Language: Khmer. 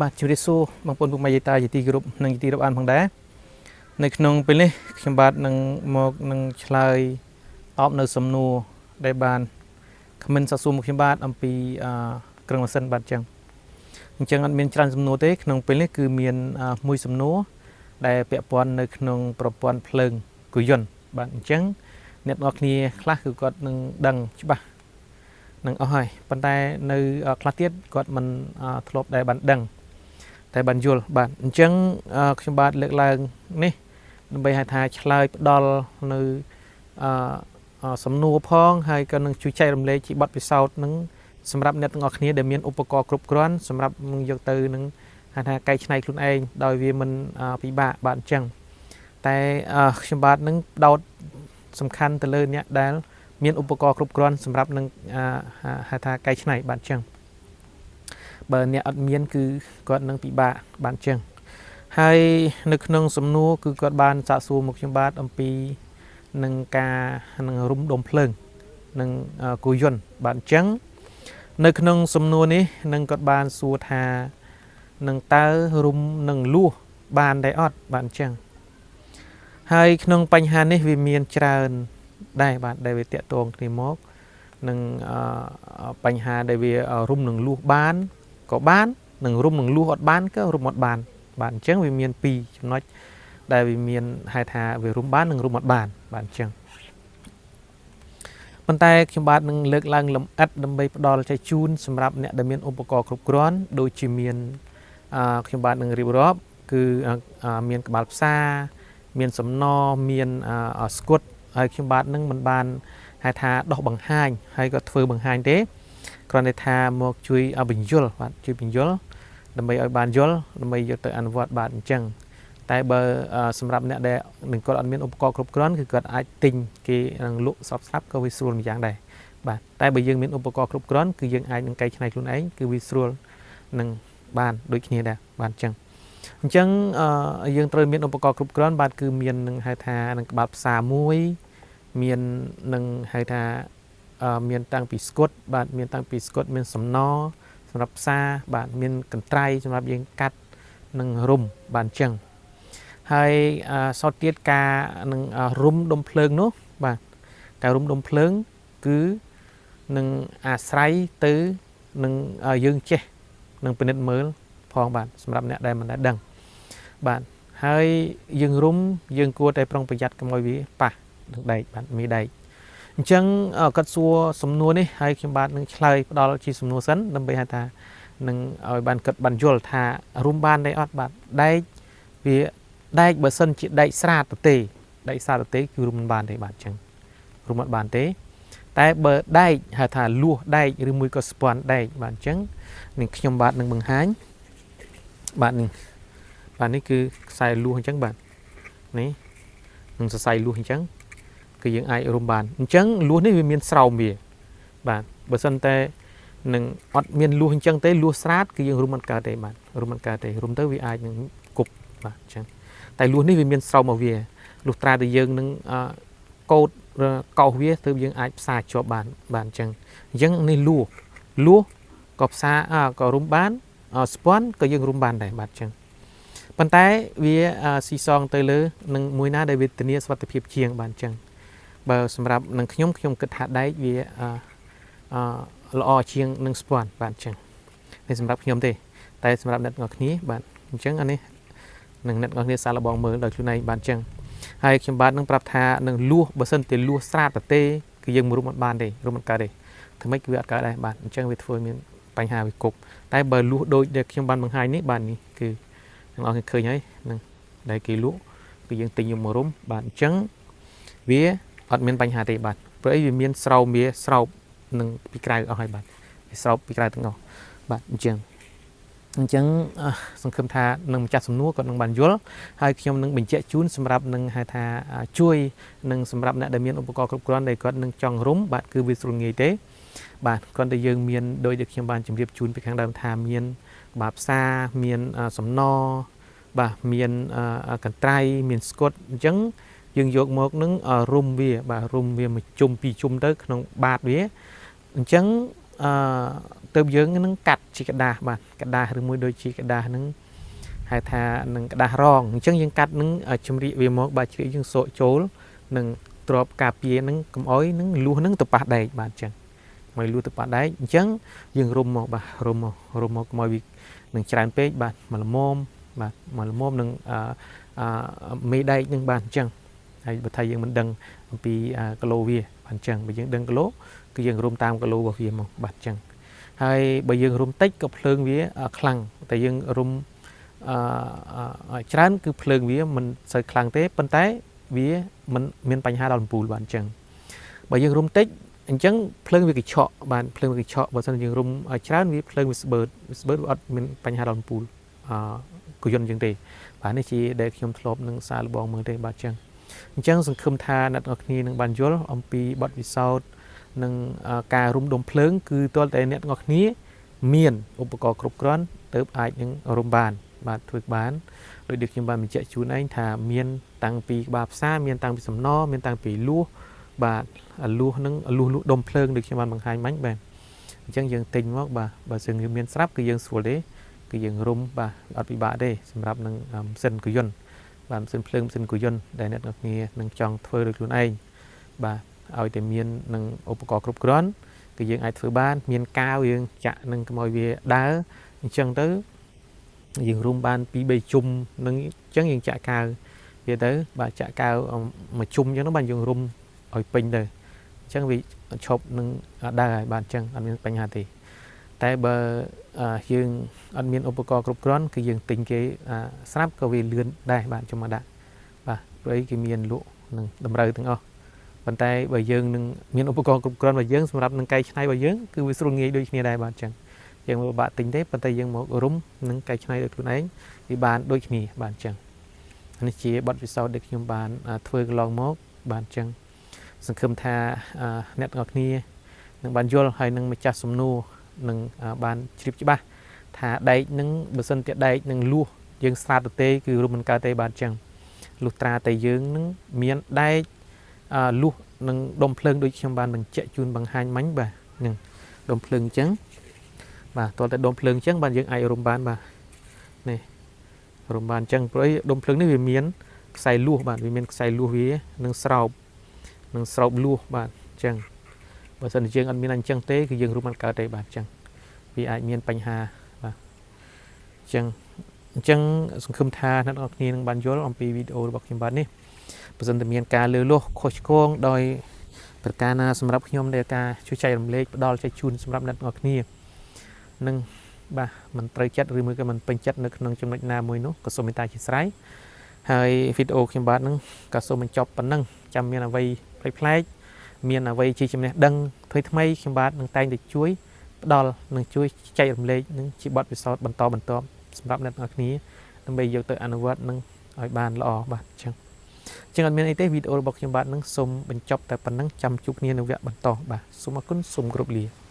បាទជម្រាបសួរបងប្អូនពុកម៉ែយាយតាជាទីគោរពនិងជាទីរាប់អានផងដែរនៅក្នុងពេលនេះខ្ញុំបាទនឹងមកនឹងឆ្លើយតបនៅសំណួរដែលបាន comment សាកសួរមកខ្ញុំបាទអំពីអឺគ្រឿងម៉ាស៊ីនបាទអញ្ចឹងអត់មានច្រើនសំណួរទេក្នុងពេលនេះគឺមានមួយសំណួរដែលពាក់ព័ន្ធនៅក្នុងប្រព័ន្ធភ្លើងគោយន្តបាទអញ្ចឹងអ្នកនរគ្នាខ្លះគឺគាត់នឹងដឹងច្បាស់នឹងអស់ហើយប៉ុន្តែនៅខ្លះទៀតគាត់មិនធ្លាប់ដែលបានដឹងតែបានយល់បាទអញ្ចឹងខ្ញុំបាទលើកឡើងនេះដើម្បីឲ្យថាឆ្លើយផ្ដល់នៅអឺសំណួរផងហើយក៏នឹងជួយចែករំលែកជាបទពិសោធន៍នឹងសម្រាប់អ្នកទាំងអស់គ្នាដែលមានឧបករណ៍គ្រប់គ្រាន់សម្រាប់នឹងយកទៅនឹងហៅថាកែច្នៃខ្លួនឯងដោយវាមិនពិបាកបាទអញ្ចឹងតែខ្ញុំបាទនឹងដោតសំខាន់ទៅលើអ្នកដែលមានឧបករណ៍គ្រប់គ្រាន់សម្រាប់នឹងហៅថាកែច្នៃបាទអញ្ចឹងបើអ្នកអត់មានគឺគាត់នឹងពិបាកបាទអញ្ចឹងហើយនៅក្នុងសំណួរគឺគាត់បានសាកសួរមកខ្ញុំបាទអំពីនឹងការនឹងរុំដុំភ្លើងនឹងគោយន្តបាទអញ្ចឹងនៅក្នុងសំណួរនេះនឹងគាត់បានសួរថានឹងតើរុំនឹងលួសបានដែរអត់បាទអញ្ចឹងហើយក្នុងបញ្ហានេះវាមានច្រើនដែរបាទដែលវាតាក់ទងគ្នាមកនឹងបញ្ហាដែលវារុំនឹងលួសបានក៏បាននឹងរុំនឹងលួសអត់បានក៏រុំអត់បានបាទអញ្ចឹងវាមាន2ចំណុចដែលវាមានហៅថាវារុំបាននិងរុំអត់បានបាទអញ្ចឹងប៉ុន្តែខ្ញុំបាទនឹងលើកឡើងលម្អិតដើម្បីផ្ដល់ចែកជូនសម្រាប់អ្នកដែលមានឧបករណ៍គ្រប់គ្រាន់ដូចជាមានខ្ញុំបាទនឹងរៀបរាប់គឺមានក្បាលផ្សារមានសំណមានស្គុតហើយខ្ញុំបាទនឹងមិនបានហៅថាដោះបង្ហាញហើយក៏ធ្វើបង្ហាញទេគ្រាន់តែថាមកជួយបញ្យលបាទជួយបញ្យលដើម្បីឲ្យបានយល់ដើម្បីយកទៅអនុវត្តបាទអញ្ចឹងតែបើសម្រាប់អ្នកដែលនឹងគាត់អត់មានឧបករណ៍គ្រប់គ្រាន់គឺគាត់អាចទិញគេនឹងលក់ស្រាប់ស្រាប់ក៏វាស្រួលម្យ៉ាងដែរបាទតែបើយើងមានឧបករណ៍គ្រប់គ្រាន់គឺយើងអាចនឹងកែច្នៃខ្លួនឯងគឺវាស្រួលនឹងបានដូចគ្នាដែរបាទអញ្ចឹងអញ្ចឹងយើងត្រូវមានឧបករណ៍គ្រប់គ្រាន់បាទគឺមាននឹងហៅថានឹងក្បាលផ្សារមួយមាននឹងហៅថាមានតាំងពីស្គុតបាទមានតាំងពីស្គុតមានសំណសម្រាប់ផ្សារបាទមានកន្ត្រៃសម្រាប់យើងកាត់និងរុំបាទអញ្ចឹងហើយសតទៀតការនឹងរុំដុំភ្លើងនោះបាទការរុំដុំភ្លើងគឺនឹងអាស្រ័យទៅនឹងយើងចេះនឹងពិនិត្យមើលផងបាទសម្រាប់អ្នកដែលមិនដែលដឹងបាទហើយយើងរុំយើងគួរតែប្រុងប្រយ័ត្នកុំឲ្យវាប៉ះនឹងដែកបាទមីដែកអញ្ចឹងគាត់សួរសំណួរនេះហើយខ្ញុំបាទនឹងឆ្លើយផ្ដល់ជាសំណួរសិនដើម្បីហៅថានឹងឲ្យបានគិតបានយល់ថារុំបានដែរអត់បាទដែកវាដែកបើសិនជាដែកស្រាតទៅទេដែកស្រាតទៅទេគឺរុំមិនបានទេបាទអញ្ចឹងរុំអត់បានទេតែបើដែកហៅថាលួសដែកឬមួយក៏ស្ពាន់ដែកបាទអញ្ចឹងនឹងខ្ញុំបាទនឹងបង្ហាញបាទនេះបាទនេះគឺខ្សែលួសអញ្ចឹងបាទនេះនឹងសរសៃលួសអញ្ចឹងគឺយើងអាចរុំបានអញ្ចឹងលួសនេះវាមានស្រោមវាបាទបើសិនតែនឹងអត់មានលួសអញ្ចឹងទេលួសស្រាតគឺយើងរុំអត់កើតទេបាទរុំអត់កើតទេរុំទៅវាអាចនឹងគប់បាទអញ្ចឹងតែលួសនេះវាមានស្រោមមកវាលុះត្រាតែយើងនឹងកោតកោសវាទើបយើងអាចផ្សារជាប់បានបាទអញ្ចឹងអញ្ចឹងនេះលួសលួសក៏ផ្សារក៏រុំបានស្ពាន់ក៏យើងរុំបានដែរបាទអញ្ចឹងប៉ុន្តែវាស៊ីសងទៅលើនឹងមួយណាដែលវាធានាសុវត្ថិភាពជាងបាទអញ្ចឹងបើសម្រាប់នឹងខ្ញុំខ្ញុំគិតថាដែកវាអឺល្អជាងនឹងស្ពាន់បាទអញ្ចឹងនេះសម្រាប់ខ្ញុំទេតែសម្រាប់អ្នកទាំងអស់គ្នាបាទអញ្ចឹងអានេះនឹងអ្នកទាំងអស់គ្នាសាកល្បងមើលដោយខ្លួនឯងបាទអញ្ចឹងហើយខ្ញុំបាទនឹងប្រាប់ថានឹងលួសបើសិនតែលួសស្រាតទេគឺយើងរុំអត់បានទេរុំអត់កើតទេធ្វើម៉េចគឺវាអត់កើតដែរបាទអញ្ចឹងវាធ្វើមានបញ្ហាវាគប់តែបើលួសដូចដែលខ្ញុំបានបង្ហាញនេះបាទនេះគឺអ្នកនរគ្នាឃើញហើយនឹងដែលគេលក់គឺយើងទិញយកមករុំបាទអញ្ចឹងវាអត់មានបញ្ហាទេបាទព្រោះអីវាមានស្រោមវាស្រោបនឹងពីក្រៅអស់ហើយបាទវាស្រោបពីក្រៅទាំងអស់បាទអញ្ចឹងអញ្ចឹងសង្ឃឹមថានឹងម្ចាស់សំណួរគាត់នឹងបានយល់ហើយខ្ញុំនឹងបញ្ជាក់ជូនសម្រាប់នឹងហៅថាជួយនឹងសម្រាប់អ្នកដែលមានឧបករណ៍គ្រប់គ្រាន់ដែលគាត់នឹងចង់រុំបាទគឺវាស្រួលងាយទេបាទគ្រាន់តែយើងមានដោយដែលខ្ញុំបានជម្រាបជូនពីខាងដើមថាមានបាទផ្សារមានសំណបាទមានកន្ត្រៃមានស្គុតអញ្ចឹងយើងយកមកនឹងរុំវាបាទរុំវាមួយជុំពីរជុំទៅក្នុងបាតវាអញ្ចឹងអឺ ទៅយើងនឹងកាត់ជាក្រដាសបាទក្រដាសឬមួយដូចជាក្រដាសនឹងហៅថានឹងក្រដាសរងអញ្ចឹងយើងកាត់នឹងជំរាកវាមកបាទជ្រៀកយើងសក់ចូលនឹងទ្របការពារនឹងកុំអោយនឹងលួសនឹងទៅប៉ះដែកបាទអញ្ចឹងមកលួសទៅប៉ះដែកអញ្ចឹងយើងរុំមកបាទរុំមករុំមកកុំឲ្យវានឹងច្រើនពេកបាទមកល្មមបាទមកល្មមនឹងអឺមេដែកនឹងបាទអញ្ចឹងហើយបើថាយើងមិនដឹងអំពីគីឡូវាបាទអញ្ចឹងបើយើងដឹងគីឡូគឺយើងរុំតាមគីឡូរបស់វាមកបាទអញ្ចឹងហើយបើយើងរុំតិចក៏ភ្លើងវាខ្លាំងតែយើងរុំអឺច្រើនគឺភ្លើងវាមិនសូវខ្លាំងទេប៉ុន្តែវាមិនមានបញ្ហាដល់អំពូលបាទអញ្ចឹងបើយើងរុំតិចអញ្ចឹងភ្លើងវាកញ្ឆក់បាទភ្លើងវាកញ្ឆក់បើសិនយើងរុំច្រើនវាភ្លើងវាស្បឺតវាស្បឺតវាអត់មានបញ្ហាដល់អំពូលអឺកយន្តអញ្ចឹងទេបាទនេះជាដែលខ្ញុំធ្លាប់នឹងសារលបងមើលទេបាទអញ្ចឹងអញ្ចឹងសង្ឃឹមថាអ្នកទាំងអស់គ្នានឹងបានយល់អំពីបទពិសោធន៍និងការរុំដុំភ្លើងគឺទាល់តែអ្នកទាំងអស់គ្នាមានឧបករណ៍គ្រប់គ្រាន់ទើបអាចនឹងរុំបានបាទធ្វើបានដោយដូចខ្ញុំបានបញ្ជាក់ជូនឯងថាមានតាំងពីក្បាលផ្សារមានតាំងពីសំណមានតាំងពីលួសបាទលួសនឹងលួសលួសដុំភ្លើងដូចខ្ញុំបានបង្ហាញមិញបាទអញ្ចឹងយើងទិញមកបាទបើសិនយើងមានស្រាប់គឺយើងស្រួលទេគឺយើងរុំបាទអត់ពិបាកទេសម្រាប់នឹងម៉ាស៊ីនកយន្តបាទម៉ាស៊ីនភ្លើងម៉ាស៊ីនកយន្តដែលអ្នកទាំងគ្នានឹងចង់ធ្វើដោយខ្លួនឯងបាទឲ្យតែមាននឹងឧបករណ៍គ្រប់គ្រាន់គឺយើងអាចធ្វើបានមានកាវយើងចាក់នឹងកុំឲ្យវាដើរអញ្ចឹងទៅយើងរុំបាន2 3ជុំនឹងអញ្ចឹងយើងចាក់កាវវាទៅបាទចាក់កាវមួយជុំអញ្ចឹងបានយើងរុំឲ្យពេញទៅអញ្ចឹងវាឈប់នឹងដើរហើយបាទអញ្ចឹងអត់មានបញ្ហាទេតែបើយើងអត់មានឧបករណ៍គ្រប់គ្រាន់គឺយើងទិញគេស្រាប់ក៏វាលឿនដែរបាទខ្ញុំមកដាក់បាទព្រោះអីគេមានលក់នឹងតម្រូវទាំងអស់ប៉ុន្តែបើយើងនឹងមានឧបករណ៍គ្រប់គ្រាន់របស់យើងសម្រាប់នឹងកែច្នៃរបស់យើងគឺវាស្រួលងាយដូចគ្នាដែរបាទអញ្ចឹងយើងមិនពិបាកទិញទេប៉ុន្តែយើងមករុំនឹងកែច្នៃដោយខ្លួនឯងវាបានដូចគ្នាបាទអញ្ចឹងនេះជាបទពិសោធន៍ដែលខ្ញុំបានធ្វើកន្លងមកបាទអញ្ចឹងសង្ឃឹមថាអ្នកទាំងអស់គ្នានឹងបានយល់ហើយនឹងម្ចាស់សំណួរនឹងបានជ្រាបច្បាស់ថាដែកនឹងបើសិនជាដែកនឹងលួសយើងស្រាតទៅទេគឺរុំមិនកើតទេបាទអញ្ចឹងលុះត្រាតែយើងនឹងមានដែកលួសនឹងដុំភ្លើងដូចខ្ញុំបានបញ្ជាក់ជូនបង្ហាញមិញបាទនឹងដុំភ្លើងអញ្ចឹងបាទតើតែដុំភ្លើងអញ្ចឹងបាទយើងអាចរុំបានបាទនេះរុំបានអញ្ចឹងព្រោះអីដុំភ្លើងនេះវាមានខ្សែលួសបាទវាមានខ្សែលួសវានឹងស្រោបនឹងស្រោបលួសបាទអញ្ចឹងបើសិនជាយើងអត់មានអញ្ចឹងទេគឺយើងរុំមិនកើតទេបាទអញ្ចឹងវាអាចមានបញ្ហាបាទអញ្ចឹងអញ្ចឹងសង្ឃឹមថាអ្នកនរគ្នានឹងបានយល់អំពីវីដេអូរបស់ខ្ញុំបាទនេះបើសិនតែមានការលើលោះខុសឆ្គងដោយប្រការណាសម្រាប់ខ្ញុំដែលការជួយចែករំលែកផ្ដល់ចែកជូនសម្រាប់អ្នកនរគ្នានឹងបាទមិនត្រូវចិត្តឬមួយក៏មិនពេញចិត្តនៅក្នុងចំណុចណាមួយនោះក៏សូមមេត្តាអធ្យាស្រ័យហើយវីដេអូខ្ញុំបាទនឹងក៏សូមបញ្ចប់ប៉ុណ្ណឹងចាំមានអ្វីប្លែកៗមានអ្វីជាចំណេះដឹងថ្មីថ្មីខ្ញុំបាទនឹងតែងតែជួយផ្ដល់និងជួយចែករំលែកនិងជាបទពិសោធន៍បន្តបន្ទាប់សម្រាប់អ្នកទាំងអស់គ្នាដើម្បីយកទៅអនុវត្តនិងឲ្យបានល្អបាទអញ្ចឹងចឹងអត់មានអីទេវីដេអូរបស់ខ្ញុំបាទនឹងសូមបញ្ចប់តែប៉ុណ្ណឹងចាំជួបគ្នានៅវគ្គបន្តបាទសូមអរគុណសូមគោរពលា។